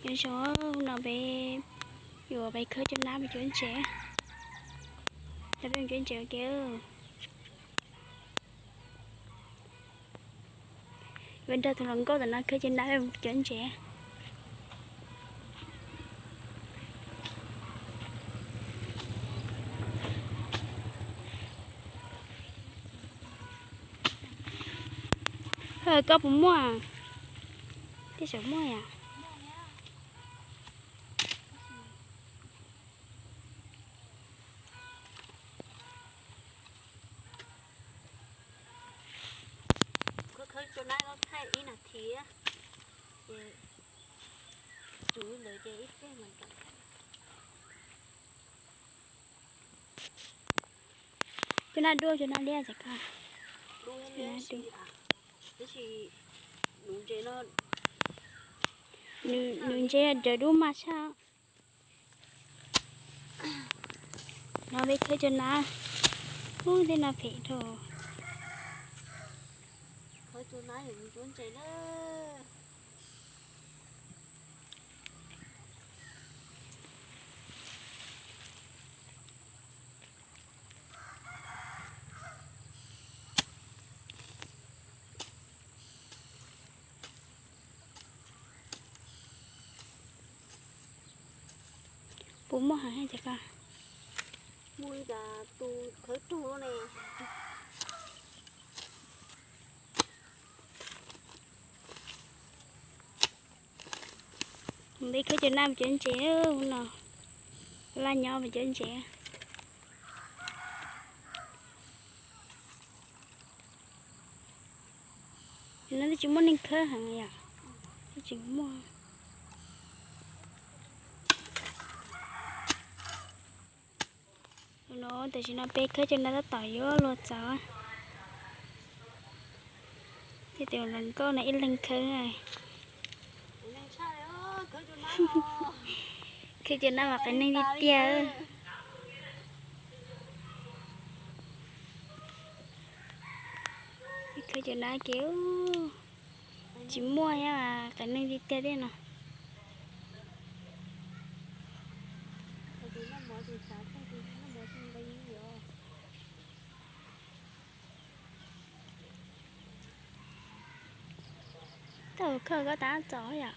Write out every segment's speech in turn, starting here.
Nyob zoo, no peb yuav peb khawb cov nab peb cov ntses. Cov peb cov ntses ua ke. Peb nrog tus hluas nkauj tom no khawb cov nab peb cov ntses. Koj puas muaj? Tej zaum muaj yom. Khawb khawb cov nab no thaij ib nas this, ces tsuv ntawd ces ib pliag mas. Cov nab dub, cov nab liab ces koj. Cov nab dub. Nws ntses daws dub mas tshaj. No peb khawb cov nab. Ub, tej no phem dhau. Khawb cov nab yuav mus cuab ntses na. Puas muaj heev ces koj. Muaj ib tus khawb rug ne. Peb khawb cov nab peb cov ntses no, laj nyob peb cov ntses. No twb tsis muaj neeg khawb heev yom, twb tsis muaj. No tam sim no peb khawb cov nab tab tom yuav luag txaus. Tej tus hluas nkauj no ib leeg khawb. Khawb cov nab mas qias neeg tiag tiag. Khawb cov nab ces tsis muaj, qias neeg tiag tiag thiab no. Tau khawb koj tab txaus yom.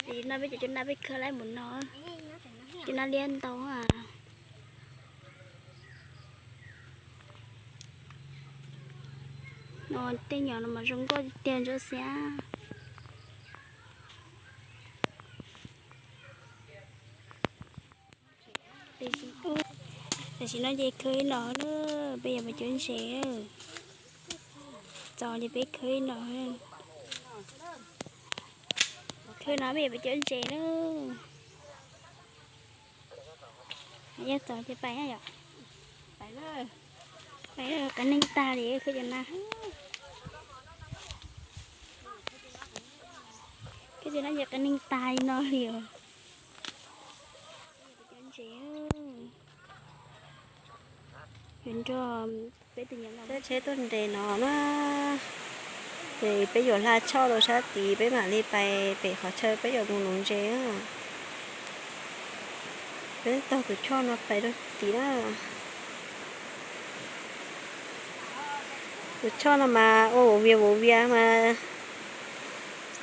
Tam sim no peb cov cov nab peb khawb laib mus no, cov nab liab ntau. No tej nyom no mas zoo nkauj tiag tiag ntsuab xiab. Tam sim no ces khawb ib no na, peb yuav peb cov ntses. Txaus ces peb khawb ib no. Khawb no peb yuav peb cov ntses na. Yog txaus ces pais yom. Pais, qias neeg tag li khawb cov nab. Khawb cov nab ces qias neeg tag li no li os. Cov ntses, yuav nrog peb tus nyab tsheb tuaj nres no na, ces peb yuav hla choj rau sab tid, peb mam li pais pem qhov chaw peb yuav mus nuv ntses. Peb taug tus choj no pais rau tid na. Tus choj no mas ua vauv vias vauv vias mas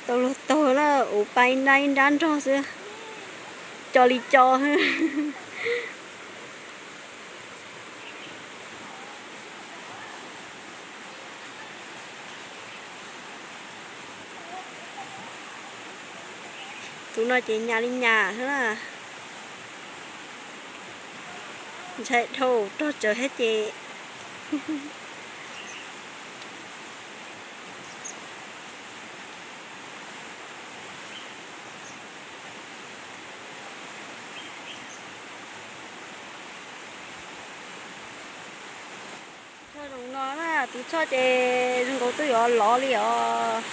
tau luag taug na, uv pais nrab ib nrab nrog xwb, co li co. Tus no ces nyas li nyas xwb na. Ntshai dhau rog tsawv thiab ces. Choj zoo no na, tus choj ces zoo nkaus twb yuav lov li os.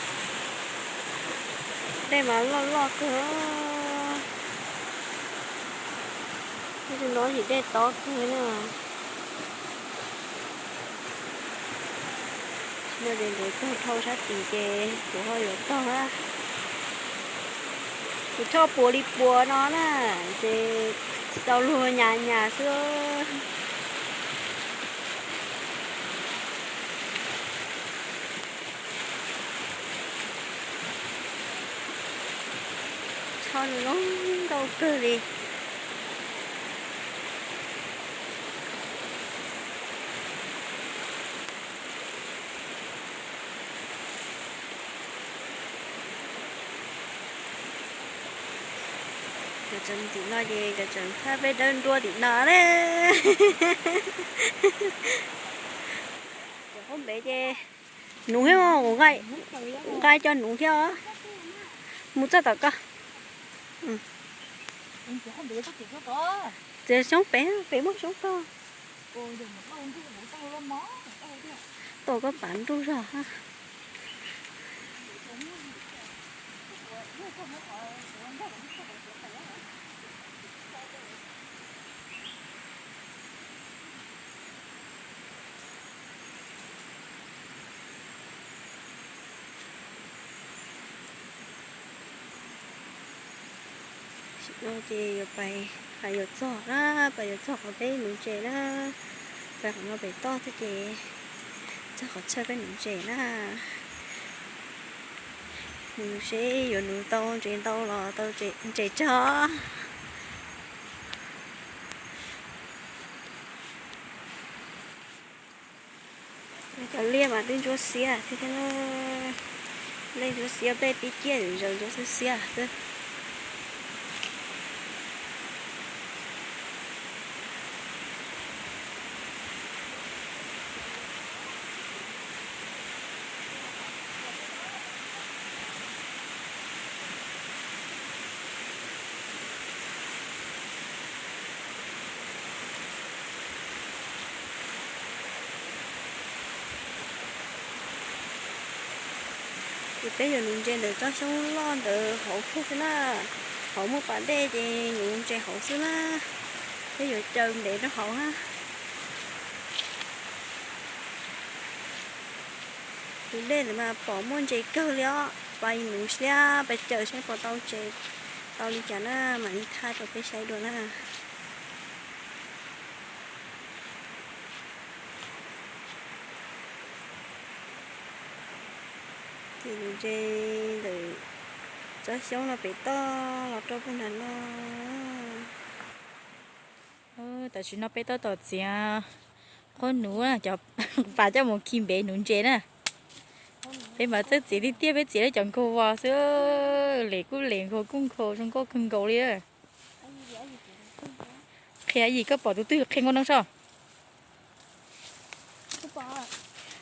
Dej mas loj loj kawg. Tus no tsis dej tob kawg na. No ces ntev kawg dhau sab tid ces kuv ho yuav tog na. Kuv choj puas li puas no na, ces tau luag nyas nyas xwb. Choj zoo nkauj kawg li. Cov tseem tim no ces cov tseem thab peb dawb nruab tim no na. Cov qub npev ces nuv thiab, nqa cov nuv thiab os. Mus txog tom ko. Txiav xyoob pem, pem muaj xyoob tog. Tom koj pav nruj zog. Ces yuav pais, pais yuav txog na, pais yuav txog qhov peb nuv ntses na. Pais qhov no pem toj thiab ces txog qhov chaw peb nuv ntses na. Mus seb yuav nuv tau ntses ntau los tau ntses tsawg. Cov liaj mas twb ntsuab xiab thiab thiab. Liaj ntsuab xiab, peb pib ciaj zaws ntsuab xiab xiab xwb. Ces peb yuav nuv ntses ntawm tsob xyoob loj ntawd hauv thiab xwb na. Hauv muaj pas dej ces nuv ntses hauv xwb na. Peb yuav caws ntev rau hauv na. Tus dej ntawd mas pom muaj ntses kawg li os. Pais nuv siab, pais caws saib puas tau ntses, tau li cas na, mam li thaij rau peb saib dua na. Ces nuv ntses ntawm tsob xyoob no pem toj los rau puag nram no. Tam sim no peb tab tom txiav qhob nuv, cov pas coj mus khi npev nuv ntses na. Peb mas txawj txiav tiag tiag, peb txiav li cov nkaug vos xwb, lem kuj lem, nkaug kuj nkaug, zoo nkauj kawg nkaus li. Qhia yim, koj pom tus twg qhia nkauj neeb soj?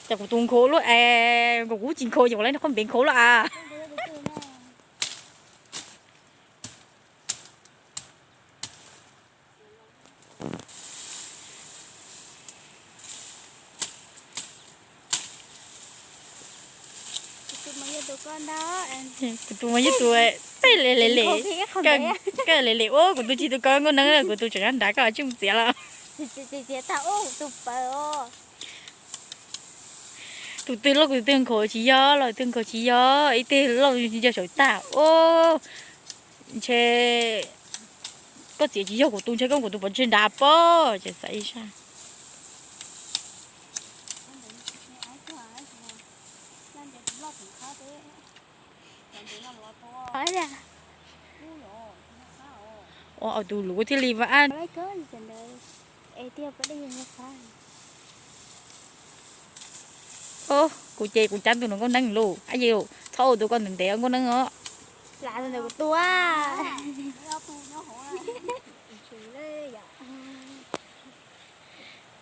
Cas kuv tus nkhaus luaj es, kuv kuj tsis nkhaus, yog lawv qhob npev nkhaus luaj as. Kuv tus mas yog tus peb le le le, koj le le ua kuv tus tsis tus koj nkauj neeb, kuv tus tseem nrad koj tsis mus txiav los. Tus twg loj kuv tus twg nkhaus tsis yog los, tus twg nkhaus tsis yog, ib teg loj yog saum tag. Ntshe koj txiav tsis yog kuv tus, ntshe koj kuv tus pov tseg nrad pob, ces xav ib sab. Ua tus luv thiaj li vaj. Kuv ces kuv cab tus no nkauj neeb lauj, txhob ua tus koj ntev ntev nkauj neeb os.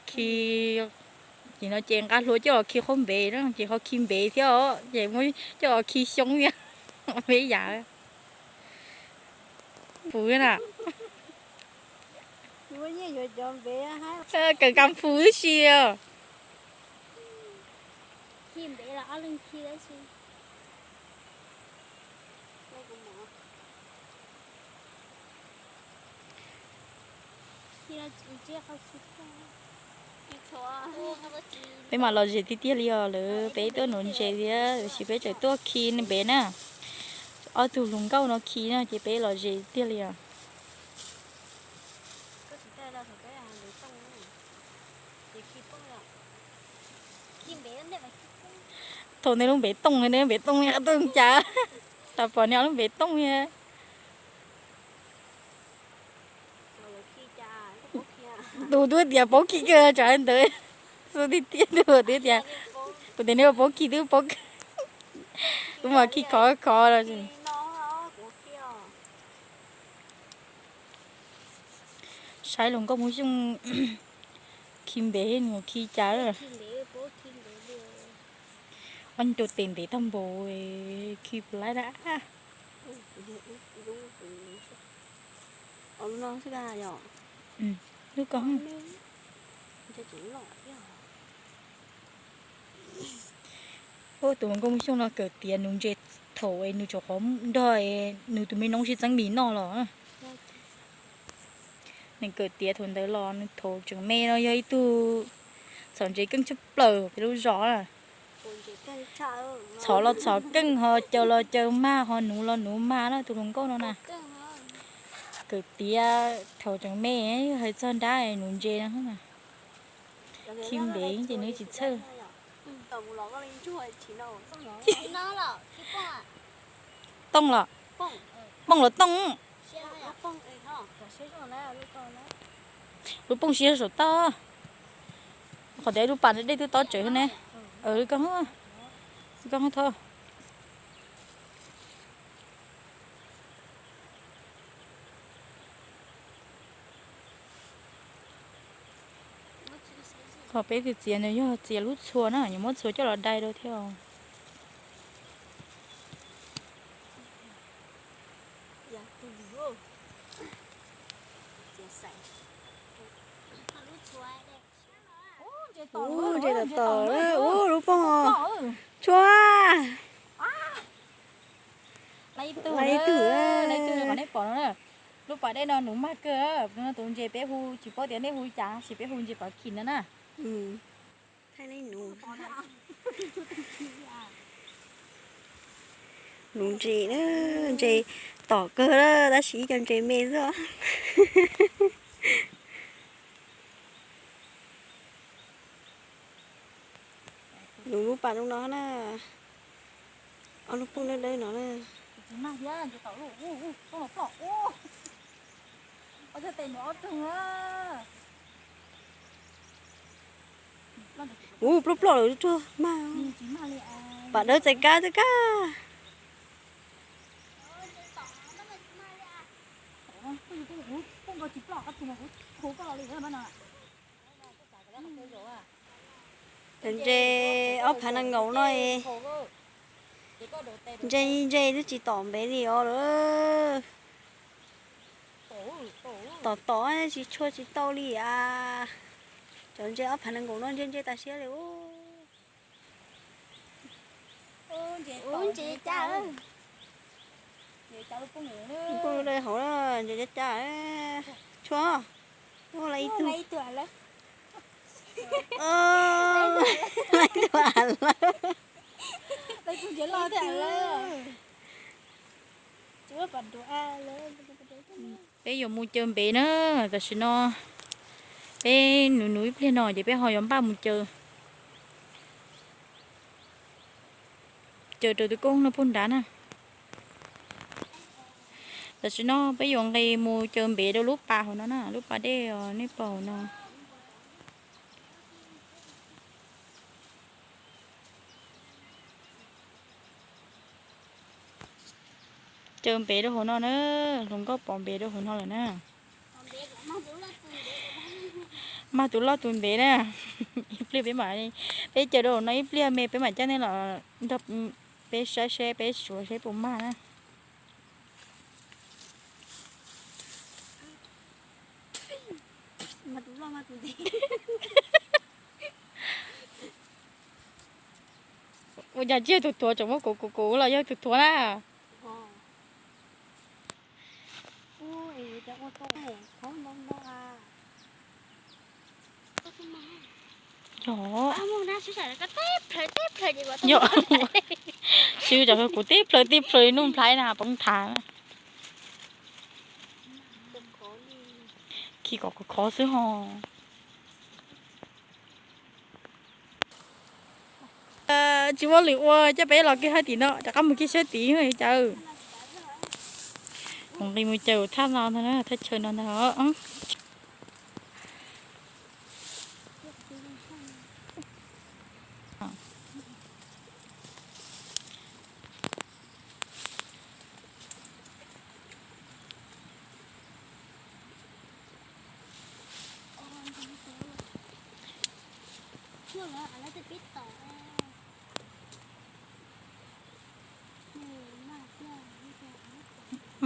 Khi, nim no ces nqa hlua coj los khi qhob npev na, ces ho khi npev thiab os, ces muab coj los khi xyoob thiab. Me yam puv na. Kawm kas fus tib si. Peb mam los ze tiag tiag li os lawm, peb tuaj nuv ntses thiab, tiam sis peb tseem tuaj khi npe na. Ob tug hluas nkauj no khi na ces peb los ze tiag li os. Thaum nej lub npe tooj, nej npe tooj qhov twg cas? Xav pom nej lub npe tooj. Tus twb tias paub khi kawg tsam ntawd. Xub tiag tiag tus twb tias, kuv tias nej paub khi twb paub, kuv mam khi khov khov los. Saib hluas nkauj Hmoob Xyooj khi npe, nws khi cas. Ob rau tes ntev tag npaum, khi puas laib na. Lub ko. Tus hluas nkauj Hmoob Xyooj no kawm tiav nuv ntses thaum es nws tseem qhuav nrog nws tus me noob sib txeeb mis noj los. Nws kawm tiav thaum ntawd los nws thaum tseem me no yog ib tug txhom ntses keej tshaj plaws peb lub zos na. Txhom los txhom keej, ho caws los caws mag, ho nuv los nuv mag na tus hluas nkauj no na. Kawm tiav thaum tseem me, hais txog nrab nuv ntses no. Khi npe ces nws tsis txhawj. Tooj los, pooj los tooj. Lub pooj siab saum toj. Qhov tias lub pas dej twb tob tsawv ne. Lub ko, lub ko thov. Qhov peb txiav ntawd yog txiav lub txhua na, yuav muab txhua coj los dai rau thiab. Ub, ntses tom tom, ub, lub pooj, tshua. Lawv ib tug, lawv ib tug, nej pom no na. Lub pas dej no nuv mag kawg, no tus ntses peb hu tsis paub tias nej hu cas, sis peb hu ntses pas khim no na. Nuv ntses, ntses tom kawg lawm tab sis ib co ntses me xwb. Nuv lub pas zoo no na. Ob lub pooj dawb dawb no na. Ub, ploj ploj lawm, tuag mag. Pas dawb txais kab txais kab. Cov ntses ob phav nees nkaum no, ntses ntses twb tsis tom npev li os lawm. Tom tom tsis tshua tsis tau li as. Cov ntses ob phav nees nkaum no ntse ntse tas siab li. Ub, ntses cas, pooj dawb hauv, ntses cas cas, tshua, ua lawm ib tug, lawm ib tug as lawm. Peb yuav mus caw npev na, tam sim no peb nuv nuv ib pliag no ces peb ho yuav npaj mus caw, caw rau tus koob no puag nrad na. Tam sim no peb yuav nqis mus caw npev rau lub pas hauv no na, lub pas dej os nej pom hauv no. Caw npev rau hauv no na, hluas nkauj pov npev rau hauv no lawm na. Mag tus loj tus ntev na. Ib pliag peb mam, peb caw rau hauv no ib pliag me peb mam coj nej los nrog peb saib seb peb suav seb puas mag na. Ua cas tsis yog tus thuav tseem muab kuv kuv kuv los yog tus thuav na. Ua cas ua tau qhov no no a. Yog, yog, sib cov kuv tib plhaw tib plhaw nuj nplhaib na poob thav. Khi kom khov khov xwb ho. Tsis muaj lwm ua, coj peb los kiag hab tim no, rov qab mus kiag sab tid caw. Kuv nqis mus caw thaj no ntag, thaj chaw no ntag.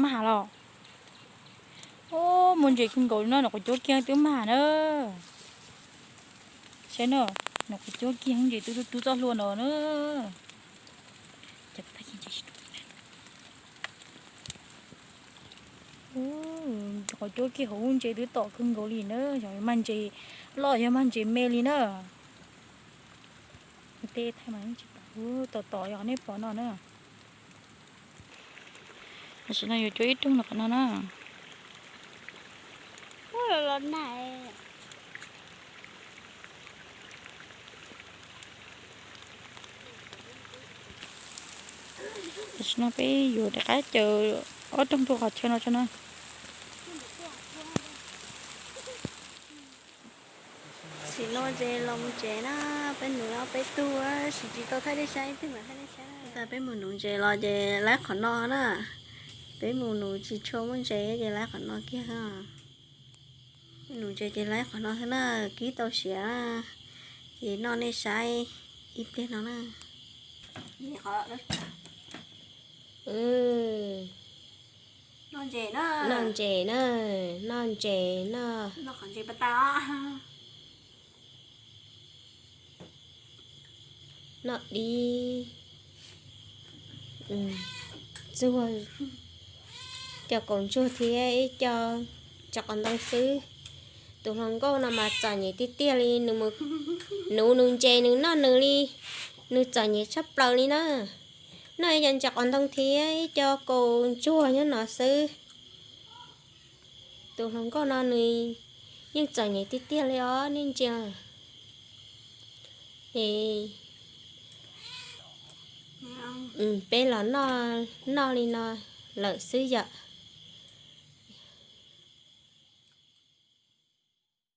Mag los. Ub, muaj ntses kawg nkaus li no, nws quav cuab kiag twb mag na. Saib na, nws quav cuab kiag ntses twb tub txoj hlua no na. Quav cuab kiag hauv ntses twb tom kawg nkaus li na, yog mag ntses loj yog mag ntses me li na. Tej thaij mas tsis tom, tom tom yog nej pom no na. Tam sim no yuav cuab ib rooj no qhov no na. Tam sim no peb yuav rov qab caw ob rooj rau qhov chaw no tso na. Tam sim no ces los mus tsev na, peb nuv ob peb tug, tab sis tsis tau thaij nej saib, ib tug mam thaij nej saib. Tag peb mus nuv ntses los ces laib qhov no na. Peb mus nuv tsis tshua muaj ntses ces laib qhov no kiag. Nuv ntses ces laib qhov no xwb na, kib tau siav ces noj nej saib ib pliag no na. Noj ntses na, noj ntses na, noj ntses na. Noj dib, txuag, cov kaus ntsuag thiab ib co ntses qos ntoo xwb. Tus hluas nkauj no mas txom nyem tiag tiag li, nws mus nuv nws ntses nws noj nws li, nws txom nyem tshaj plaws li na. Noj ib co ntses qos ntoo thiab ib co kaus ntsuag nyob no xwb. Tus hluas nkauj no nws yeej txom nyem tiag tiag li os nej ntsia. Es peb los noj, noj li no lawm xwb yom.